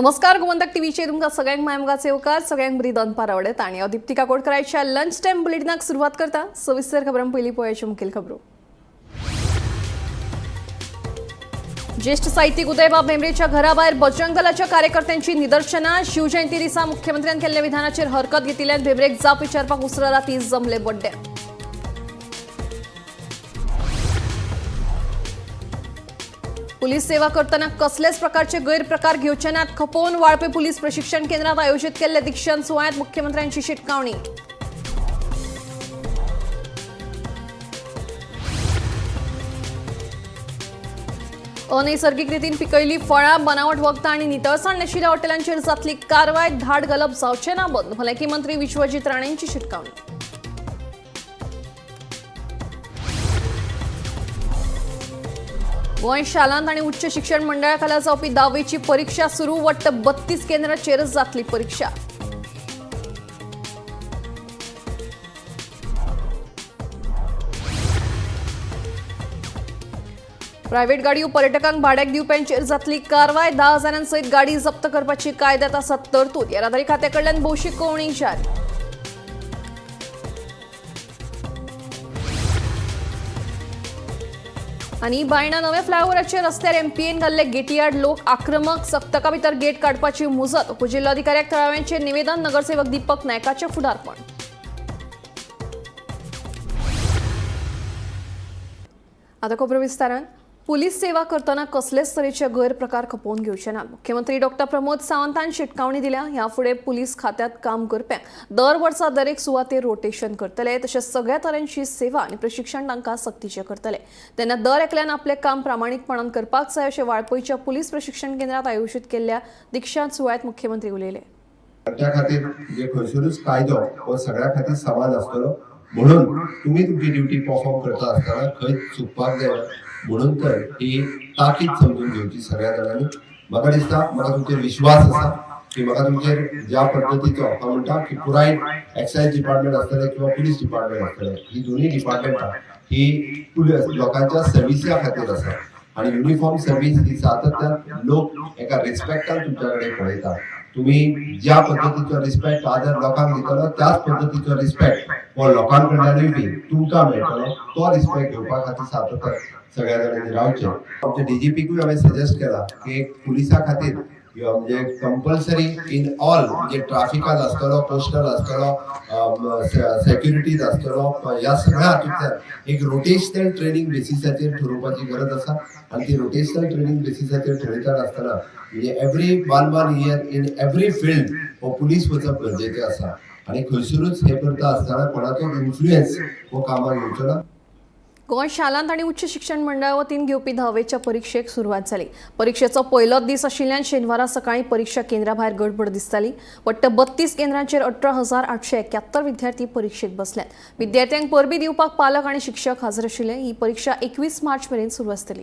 नमस्कार, गोमंतक टीव्हीचेर तुमकां सगळ्यांक मायमगाचे येवकार. सगळ्यांक बरी दनपार आवडत आणि हांव दीप्ती काकोडकराच्या लंच टायम बुलेटिनाक सुरवात करता. सविस्तर खबरां. पयलीं पळयाच्यो मुखेल खबरो. ज्येष्ठ साहित्यिक उदयबाब भेंब्रेच्या घराभायर बजरंग दलाच्या कार्यकर्त्यांची निदर्शनां. शिवजयंती दिसा मुख्यमंत्र्यान केल्ल्या विधानाचेर हरकत घेतिल्ल्यान भेंब्रेक जाप विचारपाक उसरा राती जमले बड्डे. पुलीस सेवा करतना कसलेच प्रकारचे गैरप्रकार घेवचे नात. खपोवन वाळपे पुलीस प्रशिक्षण केंद्रात आयोजित केल्ल्या दीक्षांत सुवाळ्यात मुख्यमंत्र्यांची शिटकावणी. अनैसर्गिक रितीन पिकयल्ली फळां, बनावट वखदां आनी नितळसाण नाशिल्ल्या हॉटेलांचेर जातली कारवाय. धाड घालप जावचें ना बंद. भलायकी मंत्री विश्वजीत राणेंची शिटकावणी. गोंय शालांत आनी उच्च शिक्षण मंडळा खाला जावपी दहावेची परीक्षा सुरू. वट्ट 32 केंद्राचेरच जातली परीक्षा. प्रायव्हेट गाडयो पर्यटकांक भाड्याक दिवप्यांचेर जातली कारवाय. 10 हजारां सयत गाडी जप्त करपाची कायद्यात आसा तरतूद. येरादारी खात्या कडल्यान भौशीक कळोवणी जारी. आनी बायणा नव्या फ्लायओव्हराचेर रस्त्यार एमपीएन घाल्ले गेटीआड लोक आक्रमक. सप्तका भितर गेट काडपाची मुजत. उपजिल्लोधिकाऱ्याक थळाव्यांचे निवेदन. नगरसेवक दीपक नायकाचें फुडारपण. आता खबरो विस्तारान. पुलीस सेवा करतना कसलेच तरेचे गैरप्रकार खपोवन घेवचे नात. मुख्यमंत्री डॉक्टर प्रमोद सावंतान शिटकावणी दिल्या. ह्या फुडें पुलीस खात्यात काम करप्यांक दर वर्सा दरेक सुवातेर रोटेशन करतले. तशेंच सगळ्या तरांची सेवा आनी प्रशिक्षण तांकां सक्तीचें करतले. तेन्ना दर एकल्यान आपलें काम प्रामाणीकपणान करपाक जाय अशें वाळपयच्या पुलीस प्रशिक्षण केंद्रात आयोजीत केल्ल्या दीक्षांत सुवाळ्यात मुख्यमंत्री उलयले. त्या खातीर म्हणजे खंयसरूच कायदो हो सगळ्या खातीर समान आसतलो, म्हणून तुमी तुमची ड्युटी परफॉर्म करता आसतना खंय चुकपाक जायना, म्हणून तर ही ताकीद समजून घेवची सगळ्या जाणांनी. म्हाका दिसता, म्हाका तुमचेर विश्वास आसा की म्हाका तुमचेर ज्या पद्दतीचो हांव म्हणटा की पुराय एक्सायज डिपार्टमेंट आसतलें किंवा पुलीस डिपार्टमेंट आसतलें, ही दोनूय डिपार्टमेंटां ही पुलीस लोकांच्या सर्विसा खातीर आसा आणि युनिफॉर्म सर्वीस ही सातत्यान लोक एका रिस्पेक्टान तुमच्या कडेन पळयता. तुम्ही ज्या पद्दतीचो रिस्पेक्ट आदर लोकांक दितलो, त्याच पद्दतीचो रिस्पेक्ट हो लोकां कडल्यानूय बी तुमकां मेळटलो. तो रिस्पेक्ट घेवपा खातीर सातत्यान सगळ्या जाणांनी रावचें. आमच्या डीजीपीकूय हांवें सजेस्ट केला की एक पुलिसा खातीर म्हणजे कंपल्सरी इन ऑल, म्हणजे ट्राफिकान आसतलो, कोस्टल आसतलो, सेक्युरिटीज आसतलो, ह्या सगळ्या हातूंतल्यान एक रोटेशनल ट्रेनिंग बेसिसाचेर ठरोवपाची गरज आसा. आनी ती रोटेशनल ट्रेनिंग बेसिसाचेर ठरयता आसतना म्हणजे every one one year in every field हो पुलीस वचप गरजेचें आसा आनी खंयसरूच हें करता आसतना कोणाचो इन्फ्लुयन्स हो कामाक येवचो ना. गोंय शालांत आनी उच्च शिक्षण मंडळा वतीन घेवपी धावेच्या परिक्षेक सुरवात जाली. परिक्षेचो पयलोच दीस आशिल्ल्यान शेनवारा सकाळी परीक्षा केंद्रा भायर गडबड दिसताली. वट्ट 32 केंद्रांचेर 18,871 विद्यार्थी परिक्षेक बसल्यात. विद्यार्थ्यांक परबीं दिवपाक पालक आनी शिक्षक हजर आशिल्ले. ही परीक्षा 21 मार्च मेरेन सुरू आसतली.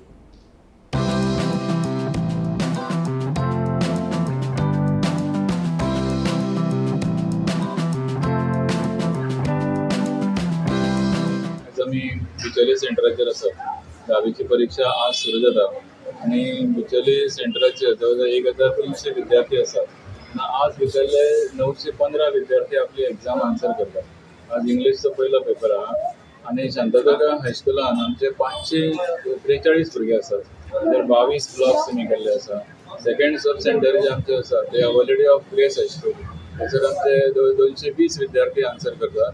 आज आमी बिचोले सेंटराचेर आसात. धावीची परिक्षा आज सुरू जाता आनी बिचोले सेंटराचेर जवळ जवळ 1300 विद्यार्थी आसात आनी आज भितरले 915 विद्यार्थी आपली एग्जाम आन्सर करतात. आज इंग्लिशचो पयलो पेपर आहा आनी शांतादुर्गा हायस्कुलान आमचे 543 भुरगे आसात, तर 22 ब्लॉक्स आमी केल्ले आसा. सेकंड सब सेंटर जे आमचे आसा ते Our Lady of Grace High School, थंयसर आमचे 220 विद्यार्थी आन्सर करतात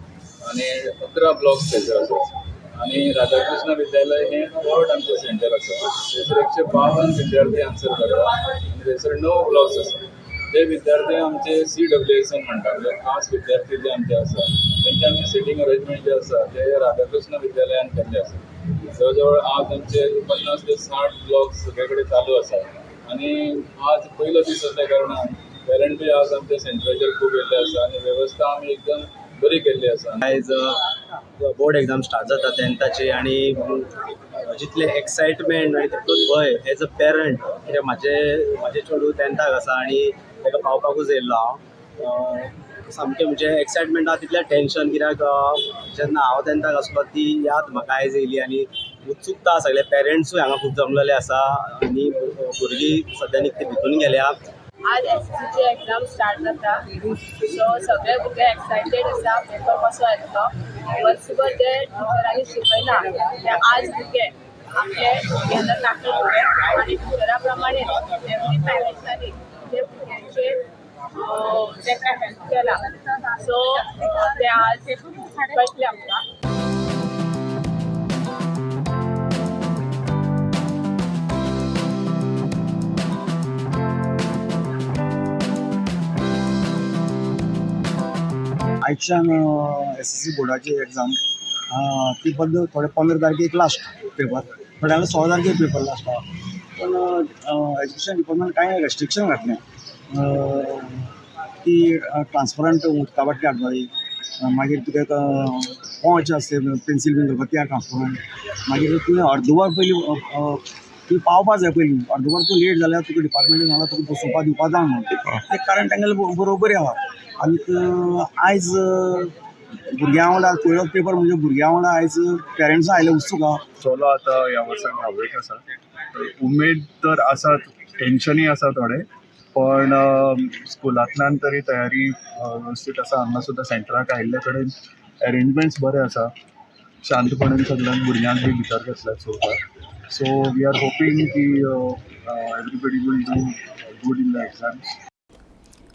आनी 11 ब्लॉक्स थंयसर आसात. आनी राधाकृष्ण विद्यालय हें थर्ड आमचें सेंटर आसा. थंयसर 152 विद्यार्थी आन्सर करता आनी थंयसर णव ब्लॉक्स आसा. ते विद्यार्थी आमचे सीडब्ल्यू एस एन म्हणटा, म्हणजे खास विद्यार्थी जे आमचे आसा, तेंचे आमी सिटींग अरेंजमेंट जे आसा ते राधाकृष्ण विद्यालयान केल्ले आसा. जवळ जवळ आज आमचे 50 ते 60 ब्लॉक्स सगळे कडेन चालू आसा आनी आज पयलो दीस आसल्या कारणान पेरंटूय आज आमच्या सेंटराचेर खूब येयल्ले आसा आनी वेवस्था आमी एकदम बरी केल्ली आसा. आयज बोर्ड एक्झाम स्टार्ट जाता टेंथाची आनी जितलें एक्सायटमेंट आनी तितलोच भंय एज अ पेरंट, कित्याक म्हाजें चेडूं टेंथाक आसा आनी ताका पावपाकूच येयल्लो हांव. सामकें म्हणजे एक्सायटमेंट आहा तितलें टेंशन, कित्याक जेन्ना हांव टेंथाक आसलो ती याद म्हाका आयज येयली आनी उत्सुकता. सगळे पेरंट्सूय हांगा खूब जमलेले आसा आनी भुरगीं सद्या निकती भितून गेल्या. आज एसएससीची एक्झाम स्टार्ट जाता, सो सगळे भुरगे एक्सायटेड आसा. पेपर कसो येतलो, वर्सभर जे टिचरांनी शिकयला ते आज भुरगे आपले भुरग्यांना दाखयतले आनी टिचरा प्रमाणे एवरी पॅरंट्सांनी ते भुरग्यांचे तांकां हेल्प केला, सो ते आज कळटले आमकां. आयच्यान एसएससी बोर्डाची एग्जाम ती बंद. थोडे 15 तारखेक लास्ट पेपर, थोड्यांक 16 तारखेक पेपर लास्ट आहा. पण एज्युकेशन डिपार्टमेंट कांय रेस्ट्रिक्शन घातलें की ट्रांसपरंट उदका बाटली हाडपा जाय, मागीर तुका पोंच आसता पेन्सील बीन दवरपा ती ट्रांसपरंट, मागीर तुवें अर्द वर पयलीं तुवें पावपा जाय पयलीं. अर्द वर तूं लेट जाल्यार तुका डिपार्टमेंटान सांगलां तुका बसोवपा दिवपा जाय म्हणून. तें कारण तेंगेलें बरोबर आहा. आनीक आयज भुरग्यां वांगडा पयलोच पेपर म्हणजे भुरग्यां वांगडा आयज पेरंट्सां आयले उत्सूक आहा. चलो आतां ह्या वर्सा धावेक आसा. उमेद तर आसा, टेन्शनूय आसा थोडें, पण स्कुलांतल्यान तरी तयारी वेवस्थीत आसा. हांगा सुद्दां सेंटराक आयिल्ले कडेन एरेंजमेंट्स बरे आसा. शांतपणान सगळ्यांक भुरग्यांक बी भितर घेतल्यात so far. So we are hoping की everybody will do good in the exams.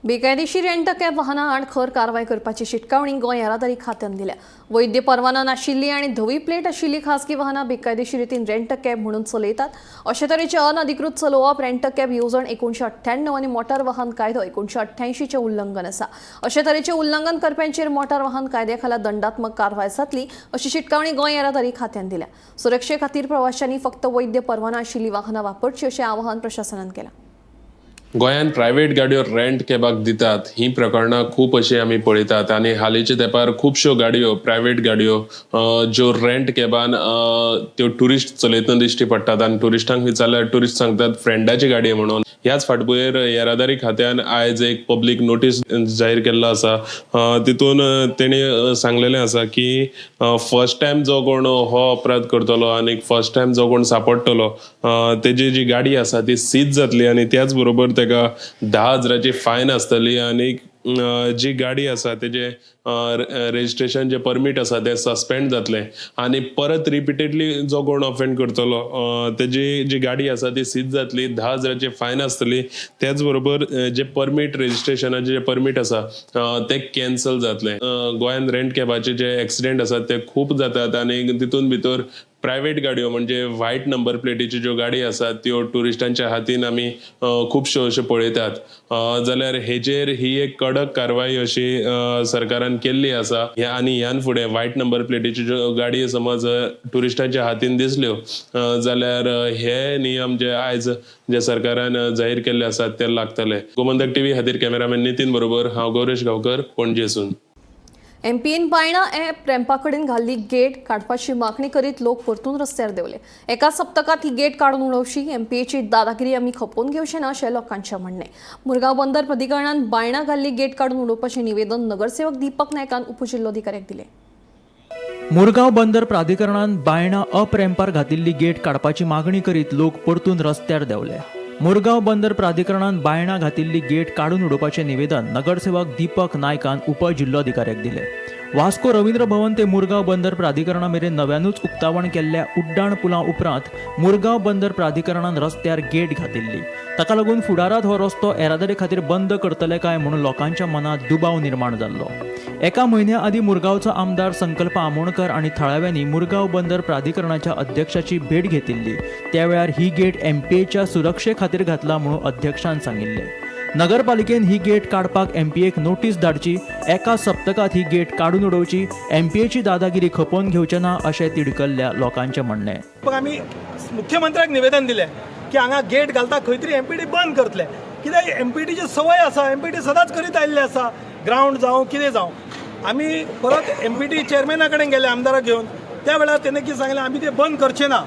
बेकायदेशीर रेंट कॅब वाहनां आड खर कारवाय करपाची शिटकावणी गोंय येरादारी खात्यान दिल्या. वैद्य परवानो नाशिल्ली आनी धवी प्लेट आशिल्ली खासगी वाहनां बेकायदेशीर रितीन रेंट कॅब म्हणून चलयतात. अशे तरेचे अनधिकृत चलोवप रेंट कॅब येवजण 1998 आनी मोटार वाहन कायदो 1988चें उल्लंघन आसा. अशे तरेचे उल्लंघन करप्यांचेर मोटार वाहन कायद्या खाला दंडात्मक कारवाय जातली अशी शिटकावणी गोंय येरादारी खात्यान दिल्या. सुरक्षे खातीर प्रवाशांनी फक्त वैद्य परवानो आशिल्ली वाहनां वापरची अशें आवाहन प्रशासनान केलां. गोंयांत प्रायव्हेट गाडयो रेंट कॅबाक दितात ही प्रकरणां खूब अशीं आमी पळयतात आनी हालींच्या तेंपार खुबश्यो गाडयो, प्रायव्हेट गाडयो ज्यो रेंट कॅबान त्यो ट्युरिस्ट चलयतना दिश्टी पडटात आनी ट्युरिस्टांक विचारल्यार ट्युरिस्ट सांगतात फ्रेंडाची गाडी म्हणून. ह्याच फाटभुंयेर येरादारी खात्यान आयज एक पब्लीक नोटीस जाहीर केल्लो आसा. तितून तेणी सांगलेलें आसा की फर्स्ट टायम जो कोण हो अपराध करतलो आनी फर्स्ट टायम जो कोण सापडटलो तेजी जी गाडी आसा ती सीज जातली आनी त्याच बरोबर तेका 10,000ची फायन आसतली आनी जी गाडी आसा तेजे रजिस्ट्रेशन जे परमीट आसा तें सस्पेंड जातलें आनी परत रिपिटेडली जो कोण ऑफेंड करतलो तेजी जी गाडी आसा ती सीज जातली, 10,000ची फायन आसतली. त्याच बरोबर जे परमीट रजिस्ट्रेशनाचें जे परमीट आसा तें कॅन्सल जातलें. गोंयांत रेंट कॅबाचे जे एक्सिडेंट आसात ते खूब जातात आनी तितून भितर प्रायव्हेट गाडयो म्हणजे व्हायट नंबर प्लेटीच्यो ज्यो गाडी आसात त्यो ट्युरिस्टांच्या हातीन आमी खुबश्यो अश्यो पळयतात. जाल्यार हेजेर ही एक कडक कारवाय अशी सरकारान केल्ली आसा. आनी ह्यान फुडें व्हायट नंबर प्लेटीच्यो ज्यो गाडी समज ट्युरिस्टांच्या हातीन दिसल्यो जाल्यार हे नियम जे आयज जे सरकारान जाहीर केल्ले आसात ते लागतले. गोमंतक टीव्ही खातीर कॅमेरामॅन नितीन बरोबर हांव गौरेश गांवकर, पणजेसून. एमपीएन बायणा एप रॅम्पा कडेन घाल्ली गेट काडपाची मागणी करीत लोक परतून रस्त्यार देंवले. एका सप्तकात ही गेट काडून उडोवची. एमपीएची दादागिरी आमी खपोवन घेवचे ना अशें लोकांचें म्हणणें. मुरगांव बंदर प्राधिकरणान बायणा घाल्ली गेट काडून उडोवपाचें निवेदन नगरसेवक दीपक नायकान उपजिल्लोधिकाऱ्याक दिलें. मुरगांव बंदर प्राधिकरणान बायणा अप रॅम्पार घातिल्ली गेट काडपाची मागणी करीत लोक परतून रस्त्यार देंवले. मुरगांव बंदर प्राधिकरणान बायणा घातिल्ली गेट काडून उडोवपाचें निवेदन नगरसेवक दीपक नायकान उपजिल्लोधिकाऱ्याक दिलें. वास्को रवींद्र भवन ते मुरगांव बंदर प्राधिकरणा मेरेन नव्यानूच उक्तावण केल्ल्या उड्डाण पुला उपरांत मुरगांव बंदर प्राधिकरणान रस्त्यार गेट घातिल्ली. ताका लागून फुडारांत हो रस्तो येरादारी खातीर बंद करतले काय म्हणून लोकांच्या मनांत दुबाव निर्माण जाल्लो. एका म्हयन्या आदीं मुरगांवचो आमदार संकल्प आमोणकर आनी थळाव्यांनी मुरगांव बंदर प्राधिकरणाच्या अध्यक्षाची भेट घेतिल्ली. त्या वेळार ही गेट एमपीएच्या सुरक्षे खातीर घातला म्हणून अध्यक्षान सांगिल्लें. नगरपालिकेन ही गेट काडपाक एमपीएक नोटीस धाडची, एका सप्तकांत ही गेट काडून उडोवची. एमपीएची दादागिरी खपोवन घेवचे ना अशें तिडकल्ल्या लोकांचें म्हणणें. आमी मुख्यमंत्र्याक निवेदन दिलें की हांगा गेट घालता खंय तरी एमपीटी बंद करतले, कित्याक एमपीटीची संवय आसा, एमपीटी सदांच करीत आयिल्ले आसा, ग्रावंड जावं कितें जावं. आमी परत एमपीटी चेअरमॅना कडेन गेले आमदाराक घेवन, त्या वेळार तेणें कितें सांगलें, आमी तें बंद करचे ना.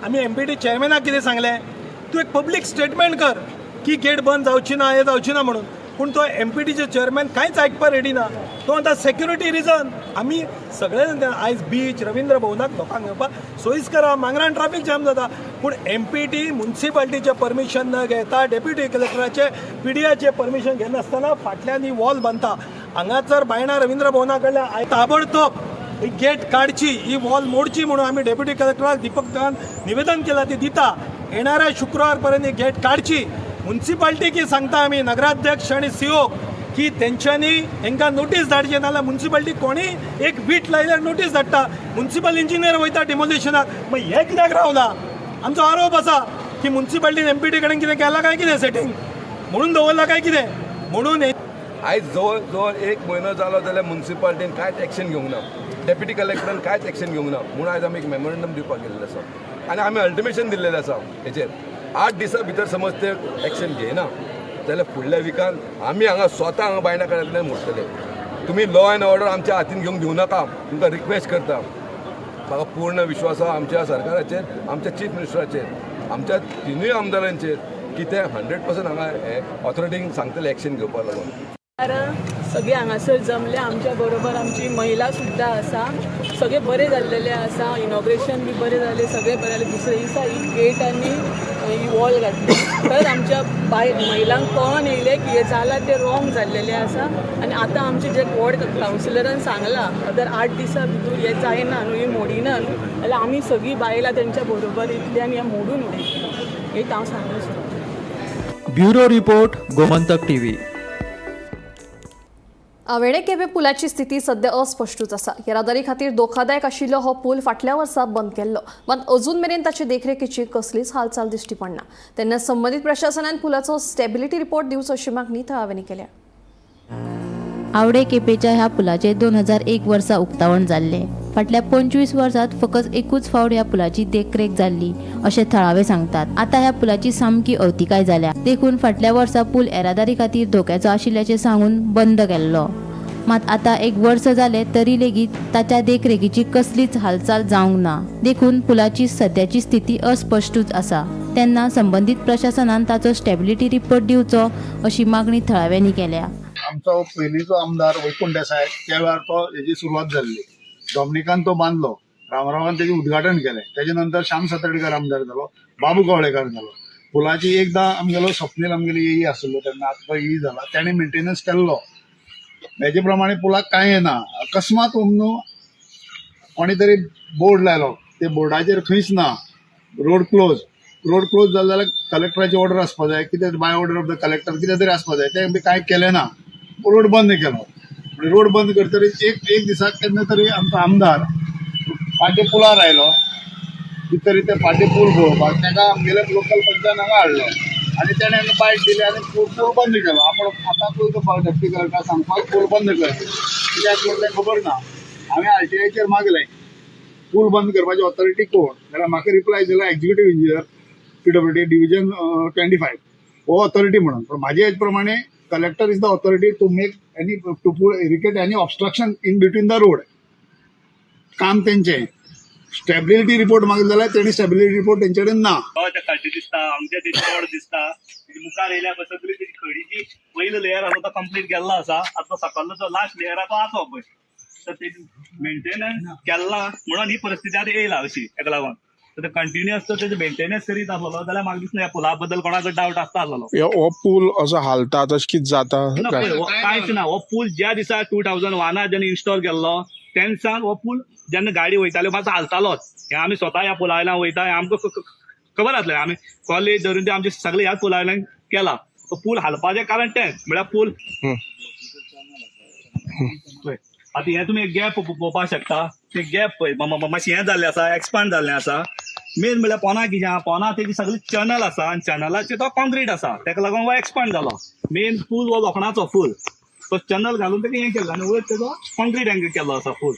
आमी एमपीटी चेअरमॅनाक कितें सांगलें, तूं एक पब्लीक स्टेटमेंट कर की गेट बंद जावची ना, हें जावची ना म्हणून. पूण तो एमपीटीचे चेअरमॅन कांयच आयकपाक रेडी ना. तो म्हणटा सेक्युरिटी रिजन. आमी सगळे आयज बीच रवींद्र भवनाक लोकांक येवपाक सोयीस्कर आहा, मांगरान ट्राफीक जाम जाता, पूण एमपीटी मुन्सिपाल्टीचें परमिशन न घेता, डेप्युटी कलेक्टराचे पीडीआचे परमिशन घेनासतना फाटल्यान ही वॉल बांदता. हांगासर बायणा रवींद्र भवना कडल्यान ताबडतोब ही गेट काडची, ही वॉल मोडची म्हणून आमी डेप्युटी कलेक्टराक दीपक दान निवेदन केलां. ती दिता येणाऱ्या शुक्रवार पर्यंत ही गेट काडची. मुन्सिपाल्टीकी सांगता आमी, नगराध्यक्ष आनी सीओ, की तेंच्यांनी हेंकां नोटीस धाडची, नाजाल्यार मुन्सिपाल्टी कोणीय एक वीट लायल्यार नोटीस धाडटा, मुन्सिपल इंजिनियर वयता डिमोलिशनाक. मागीर हें कित्याक रावला? आमचो आरोप आसा की मुन्सिपाल्टीन एमपीटी कडेन कितें केलां काय कितें, सेटींग म्हणून दवरलां काय कितें म्हणून. आयज जवळ जवळ एक म्हयनो जालो जाल्यार मुन्सिपाल्टीन कांयच एक्शन घेवंक ना, डेप्युटी कलेक्टरान कांयच एक्शन घेवंक ना, म्हणून आयज आमी एक मेमोरंडम दिवपाक गेल्लें आसा आनी आमी अल्टिमेशन दिल्लेलें आसा. हेचेर 8 दिसां भितर समज ते एक्शन घेयना जाल्यार फुडल्या विकान आमी हांगा स्वता हांगा बायणा कडेन मोडटले. तुमी लॉ एंड ऑर्डर आमच्या हातीन घेवंक दिवं नाका, तुमकां रिक्वेस्ट करता. म्हाका पूर्ण विश्वास आसा आमच्या सरकाराचेर, आमच्या चीफ मिनिस्टराचेर, आमच्या तिनूय आमदारांचेर की ते 100% हांगा ऑथॉरिटींक सांगतले एक्शन घेवपाक लागून. सगळे हांगासर जमले, आमच्या बरोबर आमची महिला सुद्दां आसा. सगळे बरे जाल्लेले आसा, इनॉग्रेशन बी बरें जालें, सगळें बरें जालें. दुसरे दिसा ही गेट आनी ही वॉल घातली तर आमच्या बायल महिलांक कळोन येयलें की हें जालां तें रॉंग जाल्लेलें आसा. आनी आतां आमचे जे वॉर्ड कावन्सिलरान सांगलां, अदर 8 दिसां भितूर हें जायना न्हू, ही मोडिना न्हू, जाल्यार आमी सगळीं बायलां तेंच्या बरोबर येतलीं आनी हें मोडून उडयतलीं, हें हांव सांगूंक सोदतां. Bureau report, Gomantak TV. Avene Quepem पुलाची स्थिती सध्या अस्पश्टूच आसा. येरादारी खातीर धोकादायक आशिल्लो हो पूल फाटल्या वर्सा बंद केल्लो, मात अजून मेरेन ताचे देखरेखीची कसलीच हालचाल दिश्टी पडना. तेन्ना संबंदीत प्रशासनान पुलाचो स्टेबिलिटी रिपोर्ट दिवचो अशी मागणी थळाव्यांनी केल्या. आवडे केपेंच्या ह्या पुलाचें 2001 वर्सा उक्तावण जाल्लें. फाटल्या 25 वर्सांत फकत एकूच फावट ह्या पुलाची देखरेख जाल्ली अशें थळावे सांगतात. आतां ह्या पुलाची सामकी अवतिकाय जाल्या, देखून फाटल्या वर्सा पूल येरादारी खातीर धोक्याचो आशिल्ल्याचें सांगून बंद केल्लो. मात आतां एक वर्स जालें तरी लेगीत ताच्या देखरेखीची कसलीच हालचाल जावंक ना, देखून पुलाची सद्याची स्थिती अस्पश्टूच आसा. तेन्ना संबंदीत प्रशासनान ताचो स्टेबिलिटी रिपोर्ट दिवचो अशी मागणी थळाव्यांनी केल्या. आमचो पयलींचो आमदार वैकुंठ देसाय त्या वेळार तो हेजी सुरवात जाल्ली. डॉमनिकान तो बांदलो, रामरावान तेजें उद्घाटन केलें. तेजे नंतर श्याम सातर्डीकर आमदार जालो, बाबू कवळेकार जालो. पुलाची एकदां आमगेलो स्वप्नील आमगेलो एई आसलो तेन्ना, आतां तो ई जाला, तेणें मेंटेनन्स केल्लो. हेजे प्रमाणे पुलाक कांय येना. अकस्मात न्हू कोणी तरी बोर्ड लायलो, ते बोर्डाचेर खंयच ना रोड क्लोज. रोड क्लोज जालो जाल्यार कलेक्टराची ऑर्डर आसपा जाय, कितें by order of the collector कितें तरी आसपा जाय. तें बी कांय केलें ना, रोड बंद केलो. रोड बंद करतरीच एक एक दिसाक केन्ना तरी आमचो आमदार पाड्डे पुलार आयलो, कितें तरी ते पाड्डे पूल पळोवपाक. ताका आमगेले लोकल पंचान हांगा हाडलो आनी तेणें हांगा बायट दिली आनी पूल बंद केलो. आपण आतां वयता डेप्टी कलेक्टर सांगपाक पूल बंद कर, कित्याक म्हण तें खबर ना. हांवें आरटीआयचेर मागलें पूल बंद करपाची ऑथॉरिटी कोण, जाल्यार म्हाका रिप्लाय दिला एक्झिक्युटीव इंजिनियर पीडब्ल्यूडी डिविजन 25 हो ऑथॉरिटी म्हणून. पण म्हाजे हेज प्रमाणे collector is the authority to make any to eradicated any obstruction in between the road. काम तेंचें. स्टेबिलिटी रिपोर्ट मागले जाल्यार तेणी स्टेबिलिटी रिपोर्ट तेंचे कडेन ना. ते खड्डे दिसता आमच्या, ते रोड दिसता मुखार येयल्या पळय, सगळी तेजी खडीची पयलो लेयर आसा तो कंप्लीट केल्लो आसा. आतां सकल्लो जो लास्ट लेयर आसा तो आसा पळय, तर तेजी मेंटेनन्स केल्ला म्हणून ही परिस्थिती आतां येयला अशी. तेका लागून तर ते कंटिन्युअस तर तेजे मेंटेनन्स करीत आसलेलो जाल्यार म्हाका दिसना ह्या पुला बद्दल कोणाक डावट आसता आसलेलो. हो पूल असो हालता तशें कितें जाता? ना, पळय, हो कांयच ना. हो पूल ज्या दिसा 2001 जेन्ना इन्स्टॉल केल्लो तेन्ना सावन हो पूल जेन्ना गाडी वयताल्यो मातसो हालतालोच. हें आमी स्वता ह्या पुला वयल्यान वयता, हें आमकां खबर आसलें. आमी कॉलेज धरून ते आमचे सगळे ह्याच पुला वयल्यान केला. तो पूल हालपाचें कारण तेंच म्हळ्यार पूल पळय आतां हें तुमी एक गॅप पळोवपाक शकता. ते गॅप पळय मातशें हें जाल्लें आसा, एक्सपांड जाल्लें आसा. मेन म्हळ्यार पोना कितें आहा, पोना तेजी सगळी चॅनल आसा आनी चॅनलाचेर तो कॉन्क्रीट आसा, तेका लागून हो एक्सपांड जालो. मेन पूल हो लोखणाचो फूल, तो चॅनल घालून तेका हें केल्लो आनी वयर तेजो कॉन्क्रीट हें केल्लो आसा फूल.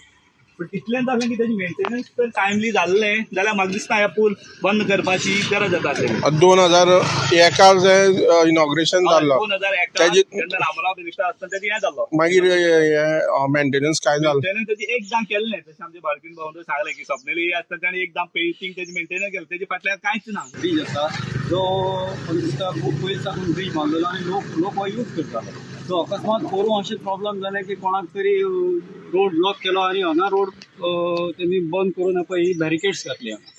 पूण इतलें जालें की तेजी मेंटेनन्स जर टायमली जाल्लें जाल्यार म्हाका दिसना ह्या पूल बंद करपाची गरज आसा आसलेली. 2001 जें इनॉग्रेशन जाल्लो, 2001 जेन्ना रामराव मिनिस्टर आसतना तेजें हें जाल्लो. मागीर हें मेंटेनन्स काय जालें? मेंटेनन्स तेजी एकदां केल्लें, जशें आमचे बाळकीन भावन सांगलें की स्वप्नेली आसतना ताणें एकदां पेंटींग तेजी मेंटेनन्स केलें, तेजे फाटल्यान कांयच ना. ब्रीज आसा जो म्हाका दिसता खूब पयलीं साकून ब्रीज बांदलेलो आनी लोक हो यूज करताले. सो अकस्मात पोरूं अशें प्रॉब्लम जालें की कोणाक तरी रोड ब्लॉक केलो आनी हांगा रोड तेमी बंद करून पळय ही बॅरिकेड्स घातली हांगा.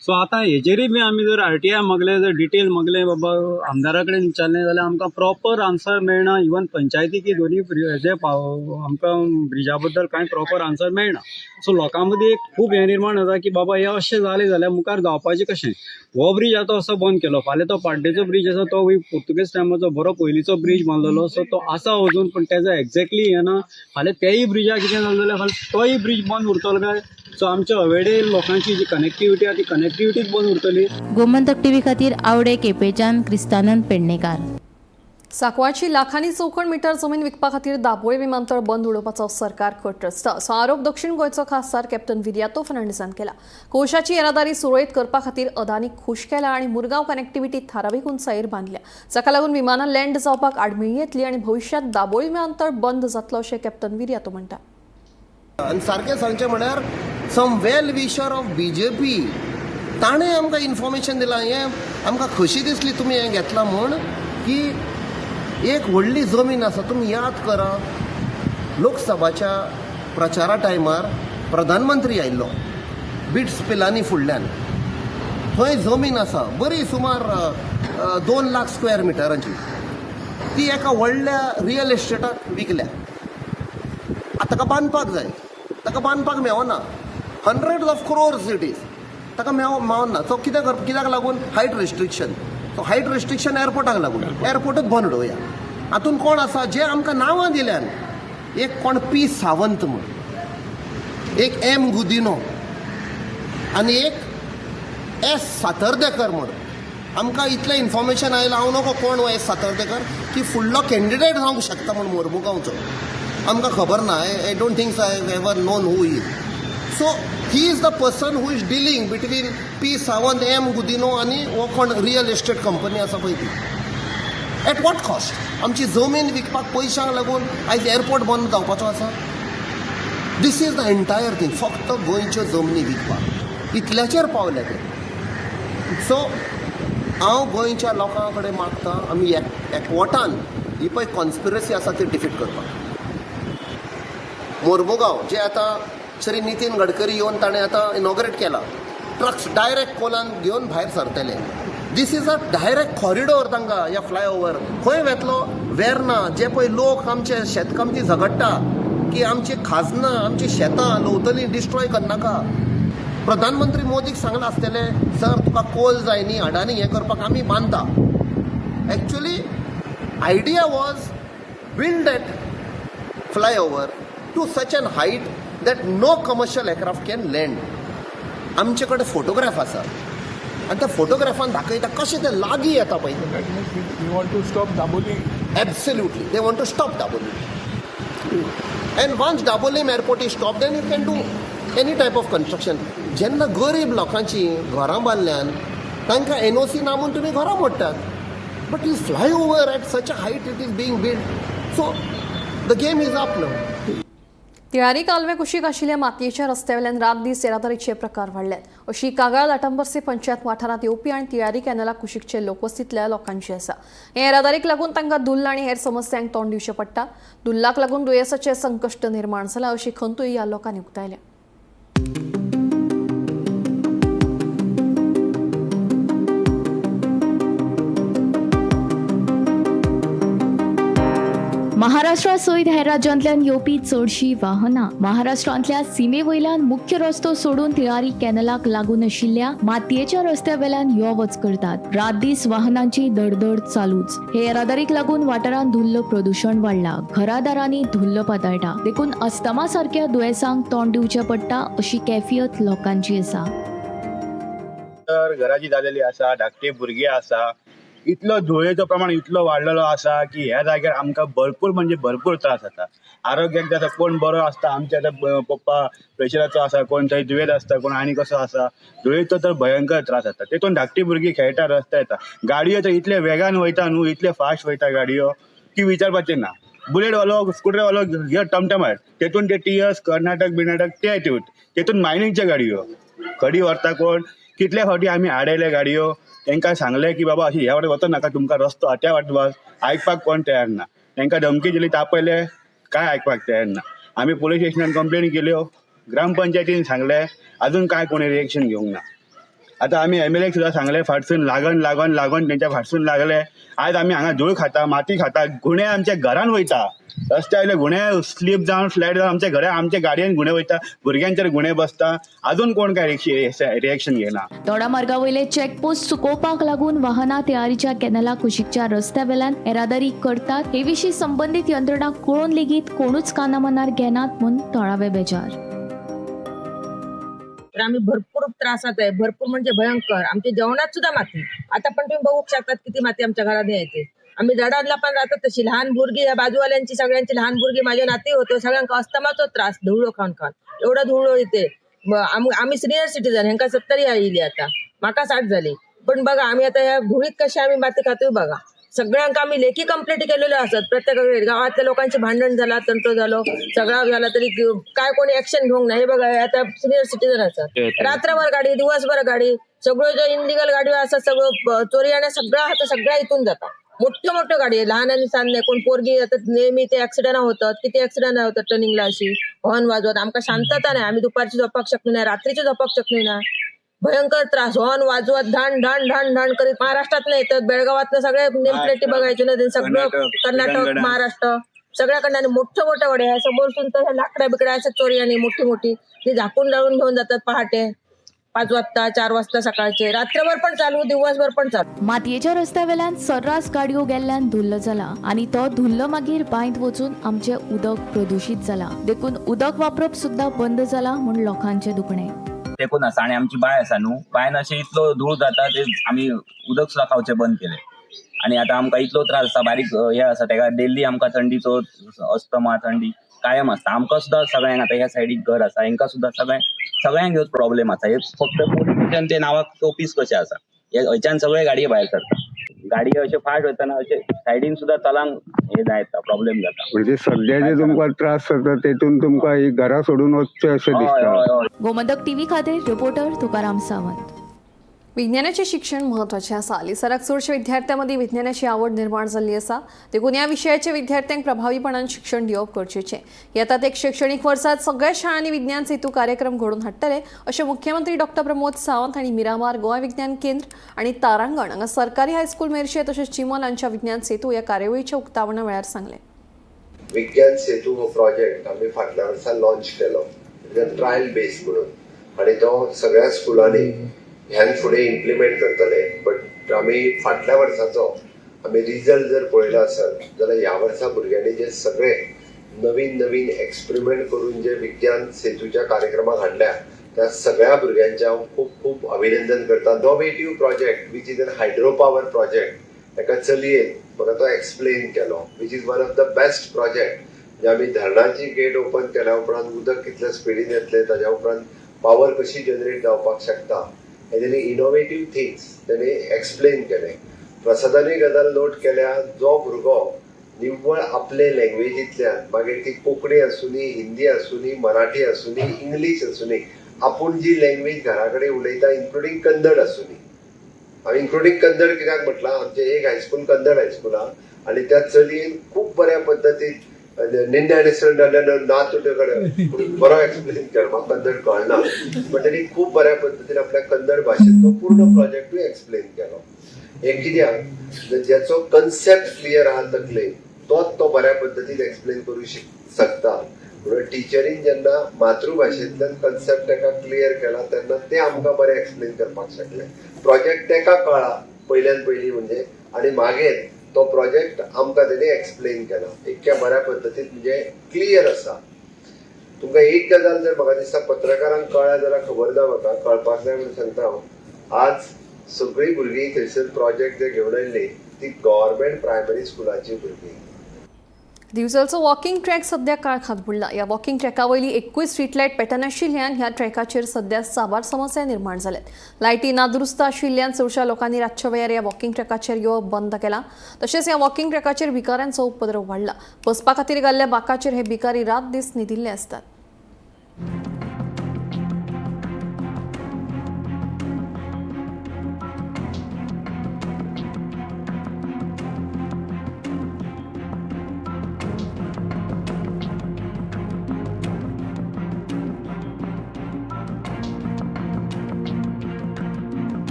सो आतां हेजेरूय बी आमी जर आरटीआय मागलें, जर डिटेल मागलें, बाबा आमदारा कडेन विचारलें जाल्यार आमकां प्रॉपर आन्सर मेळना. इवन पंचायतीकी दोनी हेजे आमकां ब्रिजा बद्दल कांय प्रॉपर आन्सर मेळना. सो लोकां मदीं एक खूब हें निर्माण जाता की बाबा हें अशें जालें जाल्यार मुखार जावपाचें कशें. हो ब्रीज आतां असो बंद केलो, फाल्यां तो पाड्डेचो ब्रीज आसा तो पुर्तुगेज टायमाचो बरो पयलींचो ब्रीज बांदलेलो, सो तो आसा अजून, पण तेजो एक्झॅक्टली हें ना. फाल्यां तेय ब्रिजाक कितें जालें जाल्यार फाल्यां तोय ब्रीज बंद उरतलो काय. सो आमच्या अवेडे लोकांची जी कनेक्टिविटी आसा ती कनेक्टिविटीच बंद उरतली. गोमंतक टीव्ही खातीर आवडे केपेच्यान क्रिस्तानंद पेडणेकार. साकवाची लाखांनी चौखण मिटर जमीन विकपा खातीर दाबोळे विमानतळ बंद उडोवपाचो सरकार कट रचता असो आरोप दक्षिण गोंयचो खासदार कॅप्टन विरियातो फर्नांडीसान केला. कोळशाची येरादारी सुरळीत करपा खातीर अदानीक खूश केला आनी मुरगांव कनेक्टिव्हिटी थारावीक उंचायेर बांदल्या, जाका लागून विमानां लँड जावपाक आडमेळी येतली आनी भविश्यांत दाबोळी विमानतळ बंद जातलो अशें कॅप्टन विरियातो म्हणटा. आनी सारकें सांगचें म्हळ्यार some well wisher of BJP ताणें आमकां इन्फॉर्मेशन दिलां, हें आमकां खोशी दिसली तुमी हें घेतलां म्हूण, की एक व्हडली जमीन आसा. तुमी याद करा, लोकसभाच्या प्रचारा टायमार प्रधानमंत्री आयिल्लो बिट्स पिलानी फुडल्यान, थंय जमीन आसा बरी सुमार 2 लाख स्क्वेअर मिटरांची, ती एका व्हडल्या रियल इस्टेटाक विकल्या. आतां ताका बांदपाक जाय, ताका बांदपाक मेवना. Hundreds of crores it is, ताका मेवना. सो कित्याक कित्याक लागून height restriction. So height restriction एअरपोर्टाक लागून एअरपोर्टूच बंद उडोवया. हातून कोण आसा जे आमकां नांवां दिल्यान, एक कोण पी सावंत म्हूण, एक एम गुदिनो आनी एक एस सातर्देकर म्हूण. आमकां इतलें इन्फॉर्मेशन आयलां, हांव नको कोण हो एस सातर्देकर, की फुडलो कॅन्डिडेट जावंक शकता म्हूण मोरमुगांवचो. आमकां खबर ना. I don't think I ever known who is. So he is the person who is dealing between P Sawant, M Godinho आनी हो कोण रियल इस्टेट कंपनी आसा पळय ती. एट what cost आमची जमीन विकपाक पयशांक लागून आयज एअरपोर्ट बंद जावपाचो आसा. This is the entire thing. फक्त गोंयच्यो जमनी विकपाक इतल्याचेर पावले ते. सो हांव गोंयच्या लोकां कडेन मागता, आमी एकवटान ही पळय कॉन्स्पिरसी आसा ती डिफीट करपाक. मोरमुगांव जे आतां श्री नितीन गडकरी येवन ताणें आतां इनॉग्रेट केला, ट्रक्स डायरेक्ट कोलान घेवन भायर सरतले. This is a direct corridor तांकां. ह्या फ्लायओवर खंय वेतलो, वेर्ना जे पळय लोक आमचे शेतकामती झगडटा की आमची खाजनां, आमची शेतां लवतली डिस्ट्रॉय करनाका. प्रधानमंत्री मोदीक सांगलां आसतलें, सर तुका कोल जाय न्ही, अडानी हें करपाक आमी बांदता. Actually idea was build that flyover to such an height that no commercial aircraft can land. आमचे कडेन फोटोग्राफ आसा आनी त्या फोटोग्राफान दाखयता कशें ते लागीं येता पळय. They want to stop Dabolim. Absolutely, they want to stop Dabolim. And once Dabolim airport is stopped, then you can do any type of construction. जेन्ना गरीब लोकांची घरां बांदल्यान तांकां एनओसी ना म्हूण तुमी घरां मोडटात, but is flyover at such a height it is being build. So the game is up now. Tillari कालवे कुशीक आशिल्ल्या मातयेच्या रस्त्यावेल्यान रात दीस येरादारीचे प्रकार वाडल्यात अशी कागाळ लाटंबर्से पंचायत वाठारांत येवपी आनी तिळारी कॅनला कुशीकचे लोकवस्तींतल्या लोकांची आसा. हे येरादारीक लागून तांकां धुल्ल आनी हेर समस्यांक तोंड दिवचें पडटा. धुल्लाक लागून दुयेंसाचें संकश्ट निर्माण जालां अशी खंतूय ह्या लोकांनी उक्तायल्या. महाराष्ट्रा सयत हेर राज्यांतल्यान येवपी चडशीं वाहनां महाराष्ट्रांतल्या सीमे वयल्यान मुख्य रस्तो सोडून तिळारी कॅनलाक लागून आशिल्ल्या मातयेच्या रस्त्या वेल्यान यो वच करतात. रात दीस वाहनांची दडदड चालूच. हे येरादारीक लागून वाठारांत धुल्ल प्रदुशण वाडला. घरादारांनी धुल्ल पातळटा, देखून अस्थमा सारक्या दुयेंसांक तोंड दिवचें पडटा अशी कैफियत लोकांची आसा. तर घराची जालेली आसा, धाकटी भुरगीं आसा, इतलो धुळेचो प्रमाण इतलो वाडलेलो आसा की ह्या जाग्यार आमकां भरपूर म्हणजे भरपूर त्रास जाता. आरोग्याक जाता, कोण बरो आसता, आमचे आतां पप्पा प्रेशराचो आसा, कोण थंय दुयेंत आसता, कोण आनी कसो आसा, धुळेचो तर भयंकर त्रास जाता. तेतून धाकटी भुरगीं खेळटा, रस्त्यार येता, गाडयो तर इतले वेगान वयता न्हू, इतले फास्ट वयता गाडयो की विचारपाचें ना. बुलेटवालो, स्कुटरवालो घे टमटमार, तेतून ते टीएस कर्नाटक बिर्नाटक ते तेतून मायनिंगच्यो गाडयो खडी व्हरता कोण. कितले फावटी आमी आडयले गाडयो, तांकां सांगलें की बाबा अशें ह्या वाटेन वचो नाका, तुमकां रस्तो त्या वाटेन वच, आयकपाक कोण तयार ना. तांकां धमकी दिली, तापयले, काय आयकपाक तयार ना. आमी पोलीस स्टेशनान कंप्लेन केल्यो, ग्रामपंचायतीन सांगलें, अजून काय कोणी रिएक्शन घेवंक ना. आतां आमी एमएलए सुद्दां सांगलें, फाटसून लागून लागून लागून तेंच्या फाटसून लागले. आयज आमी हांगा धूळ खाता, माती खाता, गुणे आमच्या घरान वयता, रस्त्या वयले गुणे स्लीप जावन फ्लॅट जावन आमच्या घरा, आमच्या गाडयेन गुणे वयता, भुरग्यांचेर गुणे बसता. अजून कोण काय रिएक्शन घेना. दोडामार्गा वयले चेकपोस्ट चुकोवपाक लागून वाहनां तिळारीच्या कॅनला कुशीकच्या रस्त्या वेल्यान येरादारी करतात. हे विशीं संबंदीत यंत्रणा कळोवन लेगीत कोणूच कानामनार घेनात म्हूण थळावे बेजार. तर आम्ही भरपूर त्रासात आहे, भरपूर म्हणजे भयंकर. आमच्या जेवणात सुद्धा माती. आता पण तुम्ही बघू शकतात किती माती आमच्या घरात यायची. आम्ही दडादला पण राहतात तशी लहान भुरगी, या बाजूवाल्यांची सगळ्यांची लहान भुरगी, माझ्या नाती होतो, सगळ्यांका अस्थमाचो त्रास, धुळो खाऊन खाऊन एवढा धुळो इथे. आम्ही सिनियर सिटीजन, ह्यांका 70 आयली आता, माका 60 झाली. पण बघा आम्ही आता ह्या धुळीत कशी आम्ही माती खातोय बघा. सगळ्यांका आम्ही लेखी कंप्लेंट केलेलो असत, प्रत्येक गावातल्या लोकांचे भांडण झाला, तंटो झालो, सगळा झाला, तरी काय कोणी ऍक्शन घेऊन नाही. बघा आता सिनियर सिटीजन असतात, रात्रभर गाडी, दिवसभर गाडी, सगळं जो इनलिगल गाडी असतात, सगळं चोरी आणि सगळं हात सगळ्या इथून जातात. मोठे मोठे गाडी आहे, लहान आणि सान नाही, कोण पोरगी आता नेहमी ते ऍक्सिडेंट होतात, किती ऍक्सिडेंट होतात टर्निंगला, अशी हॉर्न वाजवत. आमका शांतता नाही, आम्ही दुपारची झोपाक शकतो नाही, रात्रीची झोपाक शकतो ना, भयंकर त्रास. हॉर्न वाजवत ढाण ढाण ढाण ढाण करीत. महाराष्ट्रात नाही तर बेळगावात सगळे नेमप्लेटी बघायचे ना, सगळं कर्नाटक, महाराष्ट्र सगळ्याकडनं मोठं मोठं गाड्या आहे. समोरसून तर लाकड्या बिकड्या असं चोरी आणि मोठी मोठी ती झाकून लावून घेऊन जातात पहाटे 5 वाजता, 4 वाजता सकाळचे, रात्रभर पण चालू, दिवसभर पण चालू. मातयेच्या रस्त्या वेल्यान सर्रास गाडयो गेल्ल्यान धुल्ल जाला आनी तो धुल्ल मागीर बांयत वचून आमचें उदक प्रदुशीत जाला. देखून उदक वापरप सुद्दां बंद जाला म्हूण लोकांचें दुखणें. तेकून आसा आनी आमची बांय आसा न्हू, बांयन अशें इतलो धूळ जाता ते आमी उदक सुद्दां खावचें बंद केलें. आनी आतां आमकां इतलो त्रास आसा, बारीक हें आसा तेका डेली आमकां थंडीचो अस्थमा, थंडी कायम आसता. आमकां सुद्दां सगळ्यांक आतां ह्या सायडीक घर आसा, हेंकां सुद्दां सगळ्यांक ह्योच प्रॉब्लेम आसा. हे फक्त पोलीस ते नांवाक ऑफीस कशें आसा, हयच्यान सगळे गाडये भायर सरता, गाडये अशे फास्ट वयतना अशे सायडीन सुद्दां चलांक हे जायता, प्रॉब्लेम जाता. म्हणजे सध्या जे तुमकां त्रास जाता तेतून तुमकां ही घरा सोडून वचचें अशें दिसता. गोमंतक टीव्ही खातीर रिपोर्टर तुकाराम सावंत. विज्ञानाचें शिक्षण म्हत्वाचें आसा. हालींसराक चडशा विद्यार्थ्यां मदीं विज्ञानाची आवड निर्माण जाल्ली आसा, देखून ह्या विशयाचे विद्यार्थ्यांक प्रभावीपणान शिक्षण दिवप गरजेचें. येता ते शिक्षणीक वर्सांत सगळ्या शाळांनी विज्ञान सेतू कार्यक्रम घडोवन हाडटले अशें मुख्यमंत्री डॉक्टर प्रमोद सावंत हांणी मिरामार गोंय विज्ञान केंद्र आनी तारांगण हांगा सरकारी हायस्कूल मेरशे तशेंच चिमल हांच्या विज्ञान सेतू ह्या कार्यावळीच्या उक्तावणा वेळार सांगलें. विज्ञान सेतू हो प्रोजेक्ट आमी फाटल्या वर्सा लॉन्च केलो, ट्रायल बेस म्हणून, आनी तो सगळ्या स्कुलांनी ह्यान फुडें इम्प्लिमेंट करतले. बट आमी फाटल्या वर्साचो आमी रिजल्ट जर पळयलो आसत जाल्यार ह्या वर्सा भुरग्यांनी जे सगळे नवीन नवीन एक्सपेरिमेंट करून जे विज्ञान सेतूच्या कार्यक्रमाक हाडल्या त्या सगळ्या भुरग्यांचें हांव खूब खूब अभिनंदन करता. Innovative project which is an hydro power project, एका चलयेन म्हाका तो एक्सप्लेन केलो, which is one of the best project. म्हणजे आमी धरणाची गेट ओपन केल्या उपरांत उदक कितल्या स्पिडीन येतलें, ताज्या उपरांत पावर कशी जनरेट जावपाक शकता, हे तेणी इनोवेटीव थिंग्स तेणी एक्सप्लेन केले. प्रसादानूय गजाल नोट केल्या, जो भुरगो निव्वळ आपले लँग्वेजींतल्यान, मागीर ती कोंकणी आसूनी, हिंदी आसूनी, मराठी आसूनी, इंग्लीश आसूनी, आपूण जी लँग्वेज घरा कडेन उलयता, इन्क्लुडींग कन्नड आसूनी. हांवें इन्क्लुडींग कन्नड कित्याक म्हटलां, आमचें एक हायस्कूल कन्नड हायस्कूल आहा आनी त्या चलयेन खूब बऱ्या पद्दतीन ना तुजे कडेन बरो एक्सप्लेन केलो. म्हाका कन्नड कळना, पण तेणी खूब बऱ्या पद्दतीन आपल्या कन्नड भाशेंतलो पूर्ण प्रोजेक्टूय एक्सप्लेन केलो. हें कित्याक ज्याचो कन्सेप्ट क्लियर आहा तकलेन तोच तो बऱ्या पद्दतीन एक्सप्लेन करूं शकता. म्हणून टिचरीन जेन्ना मातृभाशेंतल्यान कन्सेप्ट ताका क्लियर केला तेन्ना ते आमकां बरें एक्सप्लेन करपाक शकले. प्रोजेक्ट ताका कळ्ळा पयल्यान पयलीं म्हणजे, आनी मागीर तो प्रोजेक्ट आमकां तेणी एक्सप्लेन केला इतक्या बऱ्या पद्दतीन, म्हणजे क्लियर आसा. तुमकां एक गजाल जर म्हाका दिसता पत्रकारांक कळ्ळ्या जाल्यार खबर ना, म्हाका कळपाक जाय म्हणून सांगता हांव. आज सगळीं भुरगीं थंयसर प्रोजेक्ट जे घेवन आयिल्ली ती गव्हर्मेंट प्रायमरी स्कुलाची भुरगीं. दिवचलचो वॉकिंग ट्रॅक सध्या काळखांत बुडला. ह्या वॉकिंग ट्रॅका वयली एकूय स्ट्रीट लायट पेटनाशिल्ल्यान ह्या ट्रॅकाचेर सध्या साबार समस्या निर्माण जाल्यात. लायटी नादुरुस्त आशिल्ल्यान चडशा लोकांनी रातच्या वेळार ह्या वॉकिंग ट्रॅकाचेर येवप बंद केलां. तशेंच ह्या वॉकिंग ट्रॅकाचेर भिकाऱ्यांचो उपद्रव वाडला. बसपा खातीर घाल्ल्या बाकाचेर हे भिकारी रात दीस न्हिदिल्ले आसतात.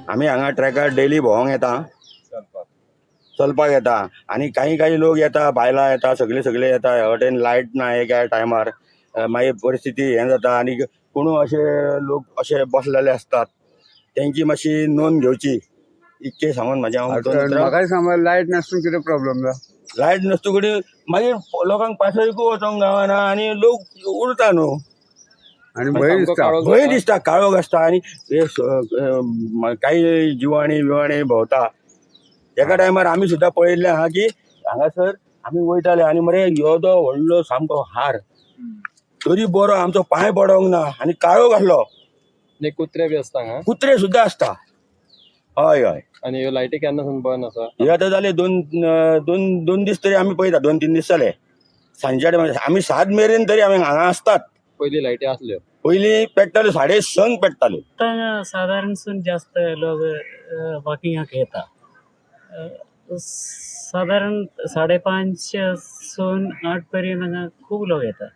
आमी हांगा ट्रॅकार डेली भोंवोंक येता, चलपाक येता आनी काही काही लोक येता, बायलां येता, सगळे सगळे येता. ह्या वटेन लायट ना एका टायमार, मागीर परिस्थिती हें जाता आनी कोणू अशे लोक अशे बसलेले आसतात, तेंची मातशी नोंद घेवची इतकें सांगून म्हाजें हांव दोन उतरां. म्हाकाय सांग, लायट नासून कितें प्रॉब्लम जा? लायट नासतू कडेन मागीर लोकांक पासयकूय वचोंक गावना आनी लोक उरता न्हू आनी भंय दिसता. भंय दिसता, काळोख आसता आनी हे काही जिवाणी बिवाणी भोंवता. एका टायमार आमी सुद्दां पळयल्लें आहा की हांगासर आमी वयताले आनी मरे येदो व्हडलो सामको हार, तरी बरो आमचो पांय पडोंक ना आनी काळोख आसलो. कुत्रे बी आसता हांगा? कुत्रे सुद्दां आसता. हय हय. आनी ह्यो लायटी केन्ना सावन बंद आसा? हे आतां जाले दोन दोन दोन दीस तरी आमी पळयता, 2-3 दीस जाले. सांजच्या टायमार आमी 7 मेरेन तरी आमी हांगा आसतात. पयलीं लायटी आसल्यो? पयलीं पेट्टाल्यो, 6:30 पेट्टाल्यो. आतां सादारणसून जास्त लोक वॉकिंगाक येता. सादारण 5:30 सून 8 पर्यंत हांगा खूब लोक येता.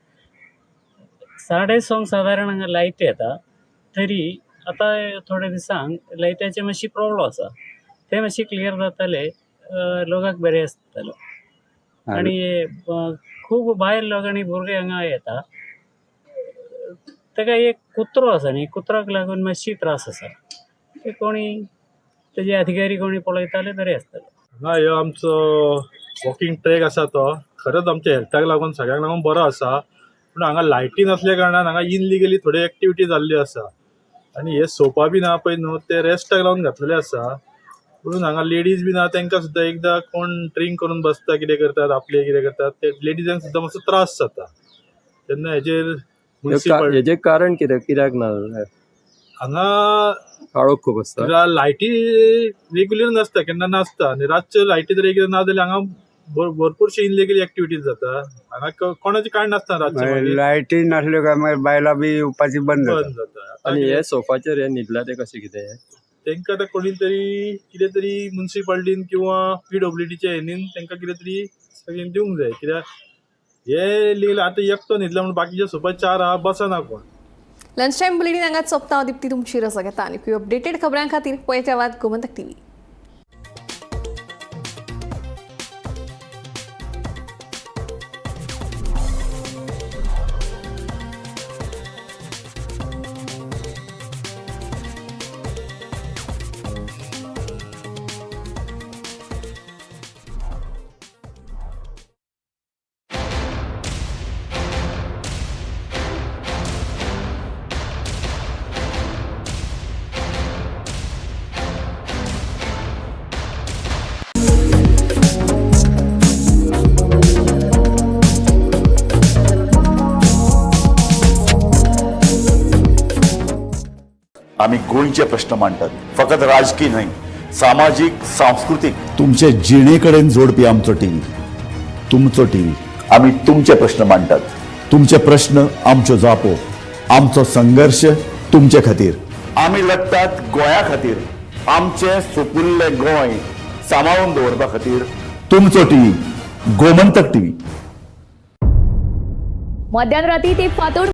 6:30 सादारण हांगा लायट येता. तरी आतां थोड्या दिसांक लायटाचे मातशी प्रॉब्लम आसा, ते मातशी क्लियर जाताले लोकांक बरें आसतलो. आनी खूब भायर लोक आनी भुरगे हांगा येता. ताका एक कुत्रो आसा न्ही, कुत्र्याक लागून मातशी त्रास आसा. ते कोणी तेजे अधिकारी कोणी पळयताले बरें आसतलें. हांगा ह्यो आमचो वॉकिंग ट्रॅक आसा तो खरेंच आमच्या हेल्थाक लागून सगळ्यांक लागून बरो आसा, पूण हांगा लायटी नासल्या कारणान हांगा इनलिगली थोडी एक्टिविटी जाल्ली आसा आनी हे सोफा बीन आहा पळय न्हू ते रेस्टाक लावन घातलेले आसा, म्हणून हांगा लेडीज बीन आहा तेंकां सुद्दां एकदां कोण ड्रिंक करून बसता, कितें करतात, आपले कितें करतात, ते लेडिजांक सुद्दां मातसो त्रास जाता. तेन्ना हेजेर हेजें कारण कितें, कित्याक ना हांगा? काळोख खूब आसता, लायटी रेगुलर नासता, केन्ना नासता आनी रातच्यो लायटी जर एकदां ना जाल्यार हांगा भरपूरशी इनलिगल एक्टिविटीज जाता. हांगा कोणाचें कांय नासता रातचें, लायटी नासल्यो काय मागीर बायलां बी येवपाची बंद जाता. आनी हे सोफाचेर हे न्हिदला ते कशें कितें? तेंकां आतां कोणी तरी कितें तरी मुन्सिपाल्टीन किंवा PWDच्या हेनीन तेंकां कितें तरी सगळ्यांक दिवंक जाय, कित्याक हे लिगल आतां एकटो न्हिदला म्हणून बाकीचे सोफा 4 आहा बसना कोण. लंच टायम बुलेटीन हांगा सोंपता. हांव दीप्ती तुमची रजा घेता आनी अपडेटेड खबरां खातीर पळयत रावात गोमंतक टीव्ही. आमी गोंयचे प्रश्न मांडटात, फकत राजकी न्हय, सामाजीक, सांस्कृतीक, तुमचे जिणे कडेन जोडपी आमचो टीव्ही, तुमचो टीव्ही. आमी तुमचे प्रश्न मांडटात, तुमचे प्रश्न आमच्यो जापो, आमचो संघर्श तुमचे खातीर. आमी लढटात गोंया खातीर, आमचें सुपुल्लें गोंय सांबाळून दवरपा खातीर. तुमचो टीव्ही, गोमंतक टीव्ही. मध्यान राती ते फांतोड